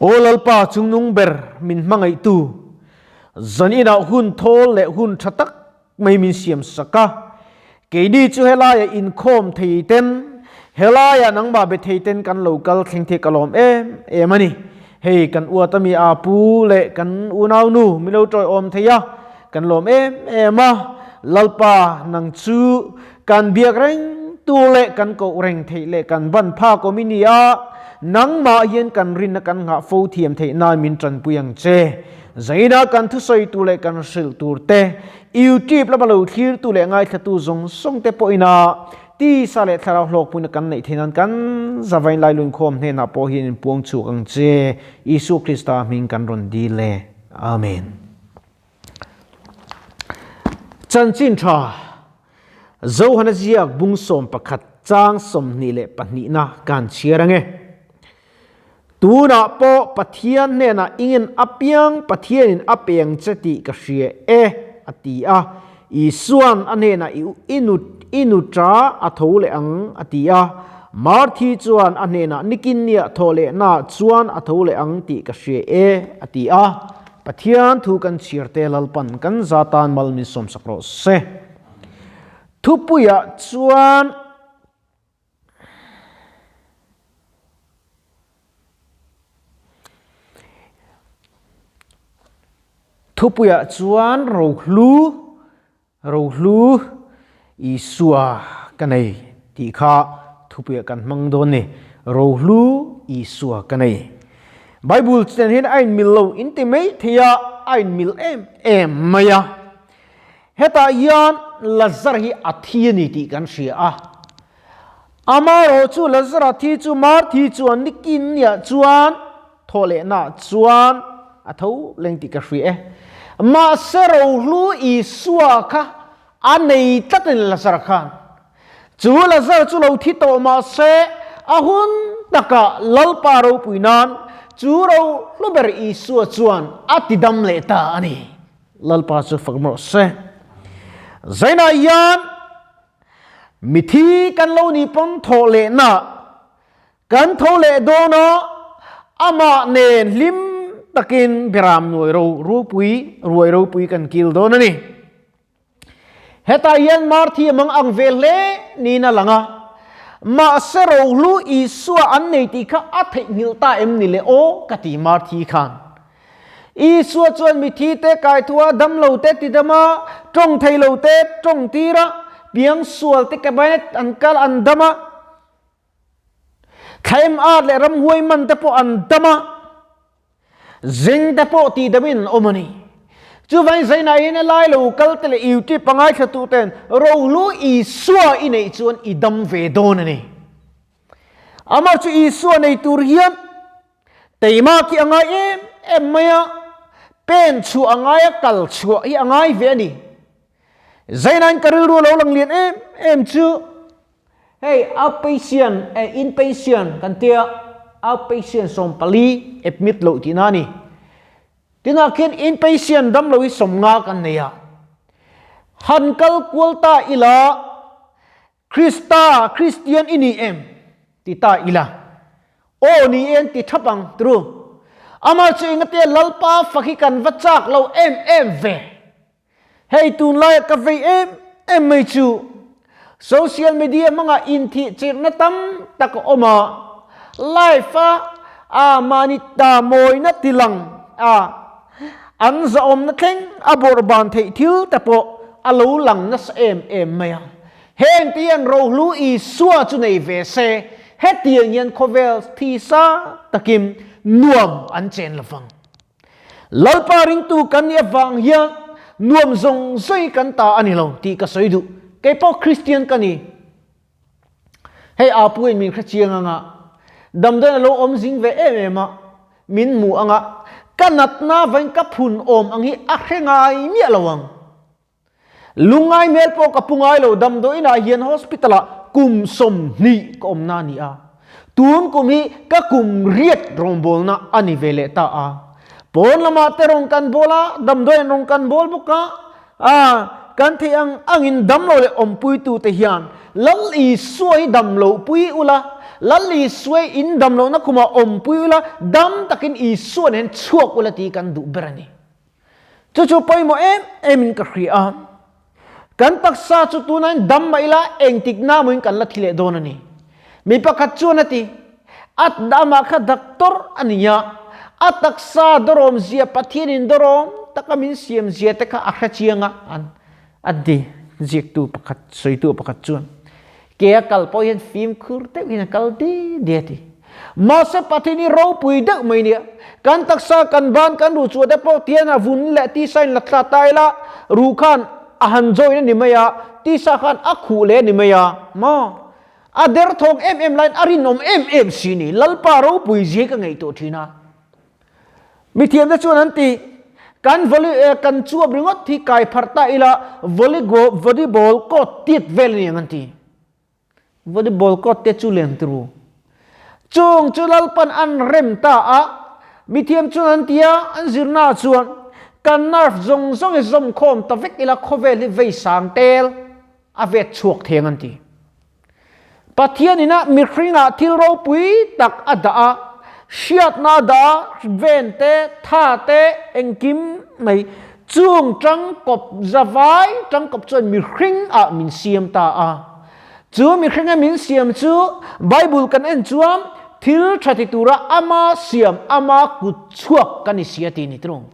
Aw Lalpa chungnung ber min hmangaihtu, zan inah hun thawl leh hun tha tak mai min siam sak a. Keini chu helaia inkhawm thei ten, helaia nangmah be thei ten kan lo kal thleng thei ka lawm em em a ni. Hei kan uat ami a pu leh kan unaunu min lo tawiawm thei a, kan lawm em em a. Lalpa nang chu Kan biak reng tur leh kan koh reng theih leh kan ban phak awm i ni a, nangmah hian kan rinna kan nghah fo thiam theih nan min tanpui ang che. Zaina kan thusawi tur leh kan hrilh tur te, YouTube lama lo thlirtu leh ngaithlatu zawng zawng te pawhin a tisa leh thlarau hlawkpuina kan neih theih nan kan zavain lailunkhawm hnenah pawh hian in puang chhuak ang che. Isua Krista hming kan rawn dil e. Amen. Chanchin tha, Zohana ziak bung 11 chang 22na kan chhiar ange. Tunah pawh Pathian hnenah ingin apiang Pathianin a peng che tih ka hria e, a ti a. Isuan a hnenah i nu i nuṭa a tho leh ang, a ti a. Marthi chuan a hnenah nikin nia thaw lehnaah chuan a tho leh ang tih ka hria e, a ti a. Pathian thu kan chhiar te Lalpan kan za tan mal min sawmsak rawh se. Thupuiah chuan Thupuiah chuan rohlu rohlu Isua ka nei tih kha thupuiah kan hmang dawn ni. Rohlu Isua ka nei. Bible chen hian a inmil lo in ti mai thei a, a inmil em em mai a. Hetah hian Lazar hi a thi a ni tih kan hria a. Amaherawhchu Lazar a thi chu Marthi chuan nikin niah chuan thawhlehnaah chuan a tho leng tih ka hria e. Mahse rohlu Isua kha a nei tlat a ni Lazar khan. Chu Lazar chu lo thi tawh mahse a hun takah Lalpa ropui nan chu rohlu ber Isua chuan a ti dam leh ta a ni. Lalpa chu fak mawh se. Zainah hian mithi kan lo ni pawn thawh lehna kan tho leh dawn a, amah nen hlim takin Beram nuai ro ropui ruai ropui kan kil dawn a ni. Hetah hian Marthi a mang ang ve hle niin a lang a, mahse rohlu Isua an nei tih kha a theihnghilh ta em ni le aw ka ti Marthi khan. Isua chuan mithi te kaithua damlo te tidam a, tawng theilo te tawng tir a, piangsual te cabinet an kal an dam a, thlaem at leh ramhuai man te pawh an dam a, zeng te pawh tihdamin an awm a ni. Chuvangin zainah hian helai lo kal te leh YouTube a ngaithla tu ten rohlu Isua i neih chuan i dam ve dawn a ni. Amah chu Isua nei tur hian Teima khi a ngai em em mai a, pen chhuah a ngai a, kal chhuah hi a ngai ve a ni. Zainain ka rilru a lo lang lian em em chu hei outpatient eh inpatient kan tia outpatient 14 admit loh tihna a ni. Tinah khian inpatient damlo hi 50 kan nei a, han kal kual ta ila Krista, Kristian i ni em? ti ta ila. Aw ni e an ti thap ang, tru. Amah chu engate Lalpa fak hi kan va chak lo em em ve. Hei tunlaia ka vei em em mai chu social media hmanga inthih chirhna tam tak a awm a, live a a mahni ta mawina tilang a an zahawmna thleng a bawrhban theih thil te pawh a lo lang nasa em em mai a. Heng te hian rohlu Isua chu nei ve se, hetiang hian khawvel thi sa takin nuam an chen lovang. Lalpa ringtu kan nih avang hian nuam zawng zawng hi kan ta a ni lo tih ka sawi duh. Kei pawh Kristian ka ni. Hei Apu in min hrechiang anga, damdawiin a lo awm zing ve em em a, min hmu anga, ka natna vain ka phun awm ang hi a hre ngai miah lo ang. Lungngai hmel pawh ka pu ngai lo, damdawiin ah hian hospital ah kum 20 ka awmna a ni a, tun kum hi ka kum riat rawngbawlna a ni ve leh ta a, pawn lamah te rawn kan bawl a, damdawiin rawn kan bawl bawk a, a kan theih ang angin damlo leh awmpuitu te hian Lal Isua hi damlo pui ula, Lal Isua in dam lohna khumah awmpui ula, dam takin Isua nen chhuak ula tih kan duh ber a ni. Chu chu pawimawh em em in ka hria a. Kan taksa chu tunain dam mah ila engtik na mawiin kan la thi leh dawn a ni. Mi pakhat chuan a ti, A amah kha doctor a ni a, a taksa dawrawm zia Pathianin dawrawm taka min siam zia te kha a hre chiang a, an a ti. Ziaktu pakhat, sawitu pakhat chuan, Ke a kal pawh hian fimkhur deuhin a kal di di a ti. Mahse Pathian hi ropui deuh mai nia. Kan taksa, kan ban, kan ruh chhuah te pawh tian a vun leh tisa in la thla ta ila, ruh khan a han join a ni mai a, tisa khan a khuh leh a ni mai a, maw? A derthawng em em laiin a rinawm em em si ni. Lalpa ropui zia hi ka ngaihtuah thin a. Mithiamte chuan an ti, Kan volley eh kan chuap ringawt hi kai pharh ta ila volley go volleyball court tiat vel a ni ang an ti. Volleyball court te chu leng turu. Chung chu Lalpan an rem ta a, mithiam chuan an ti a, an zirna ah chuan kan nerve zawng zawng hi zawm khawm ta vek ila khawvel hi vei sang tel a vet chhuak thei ang an ti. Pathian ina mihringah thil ropui tak a dah a, hriatna a dah a, ven te, tha te, engkim mai chung tangkawp zavai tangkawp chuan mihringah min siam ta a. Chu mihringa min siam chu Bible kan en chuan thil tha ti tura ama siam, ama kut chhuak kan i sia tih a ni tlung.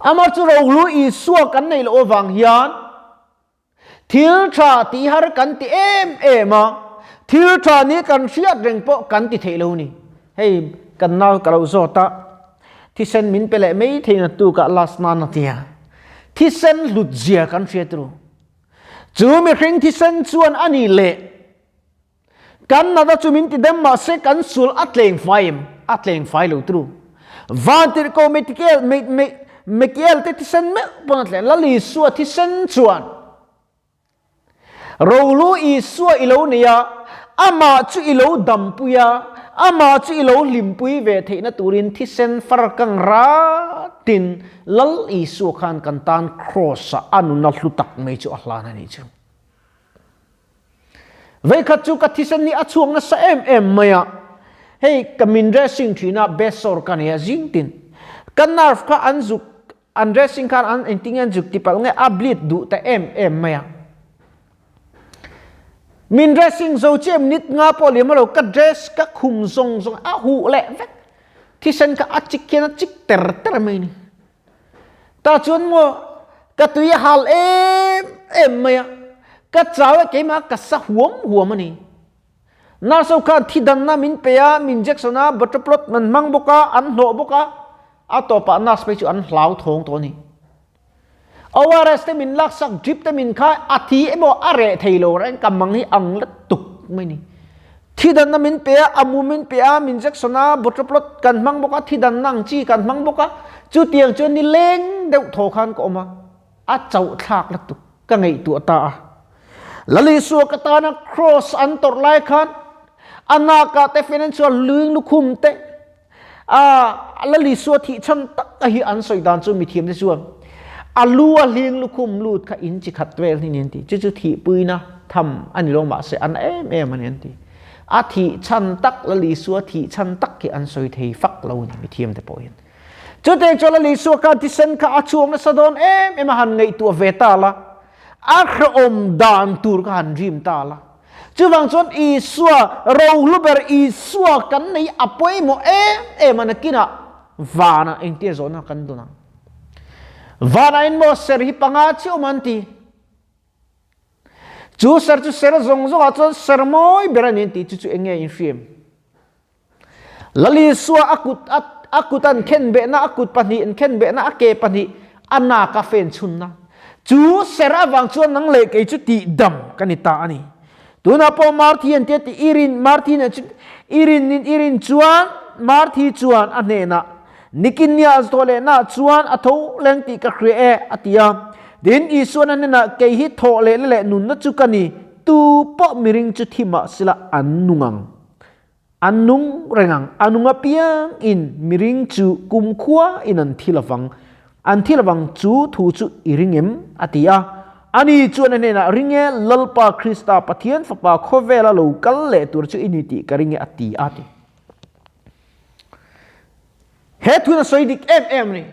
Ama chu rohlu Isua kan neih loh avang hian Thil tha tih har kan ti em em a, thil tha ni kan hriat reng pawh kan ti theih lo ni. Hei kan nau ka lo zawt a, thisen min pe leh mai thei na tukah last nan a tia. Thisen hlut zia kan hriat ru. Chu mihring thisen chuan a nih leh kan nata chu min ti dem mah se kan sul a tleng fai em? A tleng fai lo tru. Vantirhkoh Metikel, me, me, Mekiel te thisen meuh pawn a tleng. Lal Isua thisen chuan Rohlu Isua i lo nei a, amah chu i lo dampui a, amah chu i lo hlimpui ve theihna turin thisen far kang ratin Lal Isua khan kan tan Kraws-ah a nuna hlu tak mai chu a hlan a nih chu. Veikhat chu ka thisen hi a chhuak nasa em em mai a, hei ka min dressing thin a besor ka nei a zing tin ka nerve kha an zuk an dressing khan an engtin nge an zuk ti palh nge a bleed duh ta em em mai a, min dressing zo chiah minute nga pawh liam lo ka dress ka khum zawng zawng a huh leh vek thisen kha a chik hian a chik ter ter mai a ni. Ta chuan maw ka tui a hal em em mai a, ka chau e keimah ka sa huam huam a ni. Nurse ho khan thi danna min pe a, min injection a, butterplot an hmang bawk a, an hlawh bawk a, a tawpah nurse phei chu an hlau thawng tawh a ni. ORS te min laksak, drip te min khai, a thi emaw a reh thei lo reng ka mang hi ang la tuk mai ni. Thi danna min pe a, a mu min pe a, min injection a, butterplot kan hmang bawk a, thi danna ang chi kan hmang bawk a, chutiang chuan ni leng deuh thaw khan ka awm a, a chauh thlak la tuk ka ngaihtuah ta a. Lal Isua ka tana cross an tawrh lai khan a nakah te fen an chuan luing lukhum te a Lal Isua thih chhan tak a hi an sawi dan chu mithiam te chuan a lu a hling lukhum lut kha in chi khat vel hi ni an ti. Chu chu thihpuina tham a ni lo mahse a na em em a ni an ti. A thih chhan tak Lal Isua thih chhan tak hi an sawi thei fak lo a ni mithiam te pawh hian. Chutiang chuan Lal Isua khan thisen kha a chhuak nasa dawn em em a han ngaihtuah ve ta la, a hrehawm dan tur kha han rim ta la. Chuvang chuan Isua, rohlu ber Isua kan nei a pawimawh em em a nakinah vanah engtia zawhna kan dun ang. Vanah in maw ser hi panga chiah awm an ti. Chu ser chu ser zawng zawngah chuan ser mawi ber a ni an ti. Chu chu eng nge in hriam? Lal Isua a kut a kut an khenbehna, a kut pahnih an khenbehna, a ke pahnih a nak a fen chhunna. Chu ser avang chuan nang leh kei chu tihdam ka ni ta a ni. Tunah pawh Marthi an tia ti Irin, Marthi nen chu Irin in Irin chuan Marthi chuan a hnenah Nikin nia a zawh lehna chuan a tho leng tih ka hria e a ti a. Tin, Isuan a hnenah kei hi thawh lehna leh nunna chu ka ni, tu pawh miring chu thi mah sila an nung ang. An nung reng ang, a nung apiang in miring chu kumkhua in an thi lovang. An thi lovang chu thu chu i ring em? a ti a. Ani chuan a hnenah, Ring e, Lalpa Krista, Pathian Fapa khawvela lo kal leh tur chu i ni tih ka ring e, a ti a ti. He thun a sawi dik em em a ni.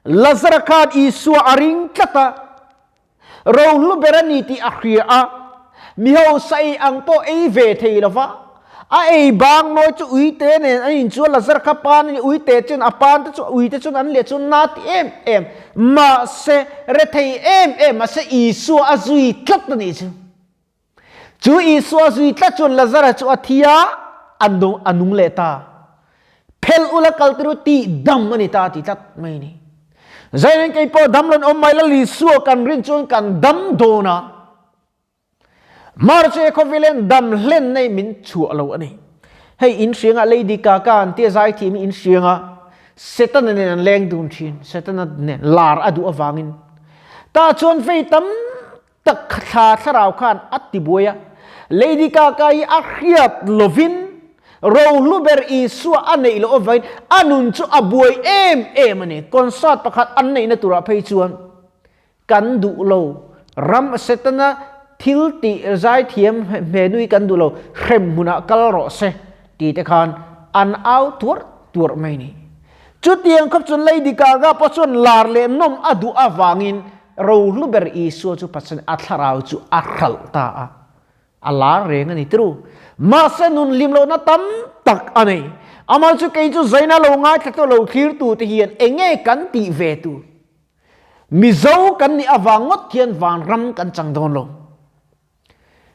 Lazara khan Isua a ring tlat a, rohlu ber a ni tih a hria a, mi hausa ei ang pawh ei ve thei lo va, a ei bang nawi chu uite nen an inchuan Lazara kha pan a ni, uite chuan a pan te chu uite chuan an leh chuan na ti em em, mahse rethei em em mahse Isua a zui tlat a nih chu. Chu Isua zui tlat chuan Lazara chu a thi a, a nung leh ta. Phel ula kal tir u tih dam a ni ta ti tlat mai a ni. Zainen kei pawh dam rawn awm mai la Isua kan rin chuan kan dam dawn a. Marche khawvelen dam hlen nei min chhuah lo a ni. Hei in hrianga Lady Gaga an tia zaithiam hi in hrianga Setana nen an leng dun thin. Setana nen lar a duh avangin. Tah chuan vei tam tak thla thlarau khan a ti buai a, Lady Gaga hi a hriat lovin rohlu ber Isua a neih loh avangin a nun chu a buai em em a ni. Concert pakhat an neihna turah phei chuan kan duh lo, ram Setana thil tih zaithiam hmenui kan duh lo, hrem hmunah kal rawh se ti te khan an au tuarh tuarh mai a ni. Chutiang khawp chuan Lady Gaga pawh chuan lar leh nawm a duh avangin Rohlu ber Isua chu Pathian a thlarau chu a hralh ta a, a lar reng a ni tru. Mahse nun hlim lohna tam tak a nei. Amah chu kei chu zaina lo ngaithla tawh lo thlirtu te hian enge kan tih ve tur? Mizo kan nih avang ngawt hian vanram kan chang dawn lo.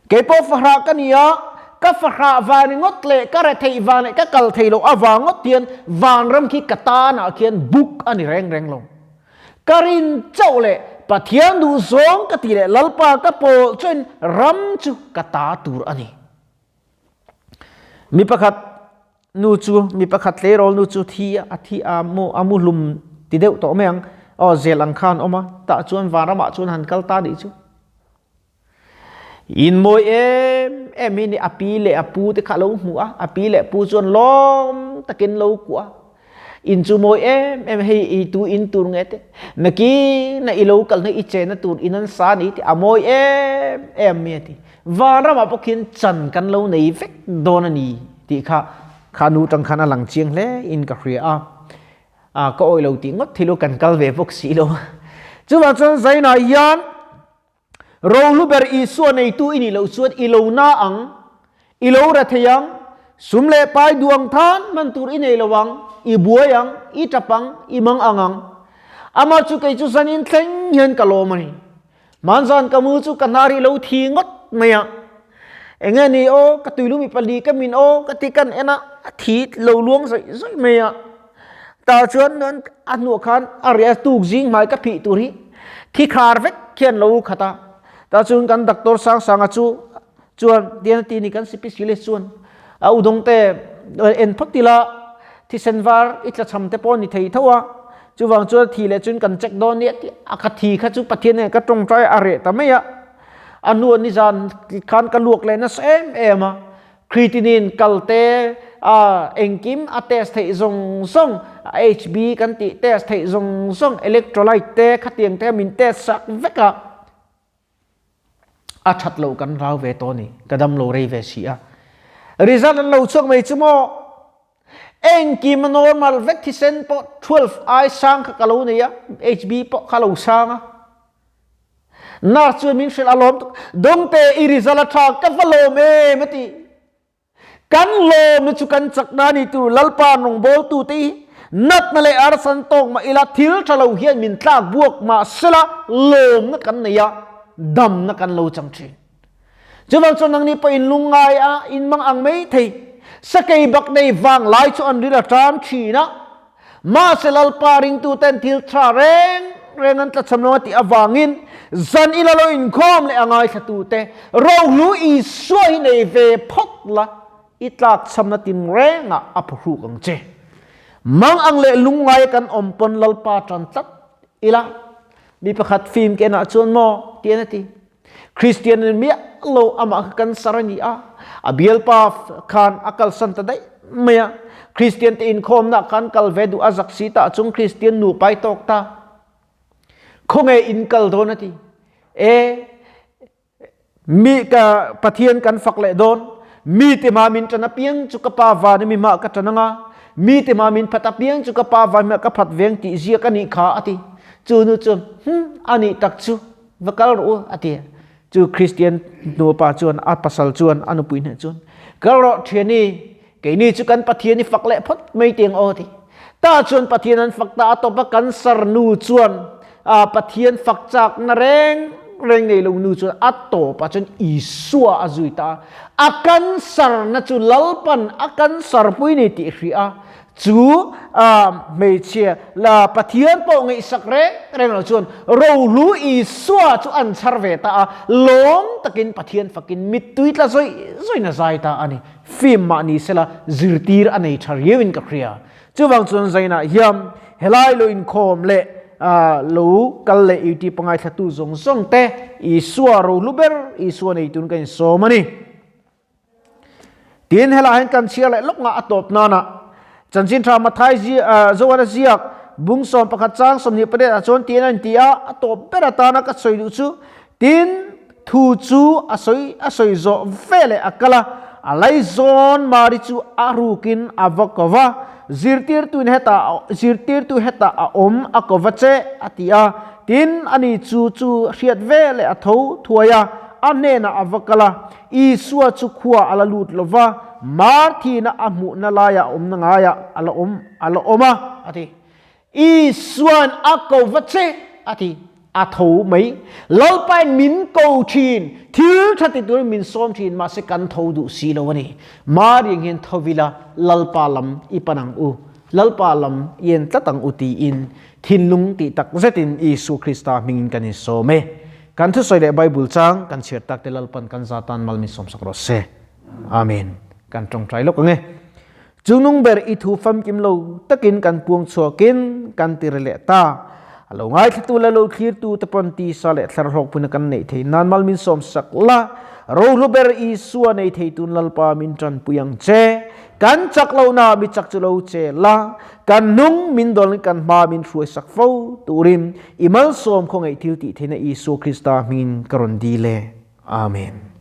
Kei pawh fahrah ka ni a, ka fahrah van ringawt leh ka retheih van leh ka kal thei loh avang ngawt hian vanram khi ka tanah khian buk a ni reng reng lo. Ka rin chauh leh Pathian duh zawng ka ti leh Lalpa ka pawl chuan ram chu ka ta tur a ni. Mi pakhat nu chu mi pakhat tleirawl nu chu thi a thi a mu a mu hlum ti deuh tawh mai ang aw zel ang khan awm a tah chuan vanramah chuan han kal ta nih chu. In mawi em em hi ni a pi leh a pu te kha a lo hmu a, a pi leh pu chuan lawm takin lo kuah a. In chu mawi em em hei i tu in tur nge te, nakin a i lo kalna i chenna tur in an sa ni te a mawi em em mai a ti. Vanramah pawh khian chan kan lo nei vek dawn a ni tih kha kha nu tang khan a lang chiang hle in ka hria a. A ka awih lo tih ngawt thil u kan kal ve bawk si lo. Chuvang chuan Zainah hian Rohlu ber Isua neitu i nih loh chuan i lo na ang, i lo ra thei ang, sum leh pai duh ang than hman tur i nei lo ang, i buai ang, i tap ang, i mang ang ang. Amah chu kei chu zanin thleng hian ka lawm a ni. Hmanzan ka mu chu ka hnar hi lo thi ngawt mai a. Enge ni aw, ka tuilumi pali ka min aw ka ti kan en a, a thi lo luang zawih zawih mai a. Tah chuan a hnuah khan a riah tuk zing hmai ka phih tur hi thi khar vek khian lo khat a. Tah chuan kan doctor Sangsanga chu chuan tian a ti ni kan specialist chuan a udawng te en phawt ila thisen var i tlachham te pawh ni thei tho a, chuvang chuan thi leh chuan kan check dawn nia tih a ka thi kha chu Pathian nen ka tawngtai a reh ta mai a. A hnuah nizan khan ka luak leh nasa em em a. Creatinine kal te a engkim a test theih zawng zawng, HB kan tih test theih zawng zawng, electrolyte te khatiang te min test sak vek a, a that loh kan rau ve tawh a ni, ka dam lo rei ve si a. Result an lo chhuak mai chu maw, engkim a normal vek thisen pawh 12 ai sang kha ka lo nei a, HB pawh kha lo sang a. Nurse chuan min hrilh a lawm tuk. Dawngte i result a tha ka va lawm em a ti. Kan lawm na chu kan chak na ni tur Lalpa rawngbawltu te hi natna leh arsan tawk mah ila thil tha lo hian min tlak buak mah sela lawmna kan nei a damna kan lo chang thin. Chuvang chuan nangni pawh in lungngai a in mang ang mai thei. Sakei bak nei vang lai chu an ril a tan thin a. Mahse Lalpa ringtu ten thil tha reng reng an tlachham lo a tih avangin zan ila lo inkhawm leh a ngaithlatute rohlu Isua hi nei ve phawt la, i tlakchhamna tinrengah a phuhruk ang che. Mang ang leh lungngai kan awm pawn Lalpa tan tlat ila, mi pakhat fim kenah chuan maw tian a ti. Kristian in miah lo amah kha cancer a ni a, a bialpa khan a kalsan ta daih mai a. Kristian te inkhawmna khan kal ve duh a zak si ta chung Kristian nupa i tawk ta. Khawnge in kal dawn a ti. E mi ka Pathian kan fak leh dawn mi te ma min ṭan apiang chu ka pa van mi ma ka ṭan anga mi te ma min phat apiang chu ka pa van mi ka phat veng tih ziak anih kha ati chu nu chuan hm anih tak chu va kal rawh u ati chu Christian nupa chuan a pasal chuan a nupui hneh chuan kal rawh ṭhiani keini chu kan Pathian i fak leh phawt mai tiang aw ti ta chuan Pathian an fak ta a tawp a cancer nu chuan a Pathian fak chak na reng reng nei lo nu chuan a tawp ah chuan Isua a zui ta a cancer na chu Lalpan a cancer pui ni tih hria a Chu hmeichhia la Pathian pawh ngaihsak reng reng lo chuan rohlu Isua chu an chhar ve ta a, lawm takin Pathian fakin mittui tla zawih zawihin a zai ta a ni. Film mah ni sela zirtir a nei tha riauin ka hria. Chuvang chuan zainah hian helai lo inkhawm leh lo kal leh YouTube a ngaithlatu zawng zawng te Isua rohlu ber Isua neitun ka insawm a ni. Tin helai hian kan chhiar leh lawk nga a tawp nana chanchin tha Mathai Zohana ziak bung 11 chang 28 ah chuan tin a inti a, a tawp ber atana ka sawi duh chu tin thu chu a sawi a sawi zawh veleh a kal a, a laizawn Mari chu a rukin a va ko va, zirtirtuin hetah zirtirtu hetah a awm a ko va che a ti a, tin ani chu chu hriat veleh a tho thuai a, a hnenah a va kal a. Isua chu khua a la lut lo va, Marthina a hmuhna laia a awmna ngaiah a la awm a la awm a, a ti. Isua'n a ko va che, a ti. A tho mai. Lalpain min ko thin, thil tha ti turin min sawm thin, mahse kan tho duh si lo a ni. Mari ang hian tho ila, Lalpa lam i pan ang u, Lalpa lam i en tlat ang u tiin thinlung tih tak zetin Isua Krista hmingin kan insawm e. Kan thusawi leh Bible chang kan chhiar tak te Lalpan kan za tan mal min sawmsak rawh se. Amen. Kan tawngtai lawk ang e. Chungnung ber i thu famkim lo takin kan puang chhuakin kan ti re leh ta. A lo ngaithlatu leh lo thlirtu te pawn tisa leh thlar hlawkpuna kan neih theih nan mal min sawmsak la. Rohlu ber Isua nei thei tun Lalpa min tanpui ang che. Kan chak lohna mi chak chu lo che la. Kan hnung min dawlin kan hma min hruaisak fo turin i malsawm khawngaih thil tih theihna Isua Krista hmingin ka rawn dil e. Amen.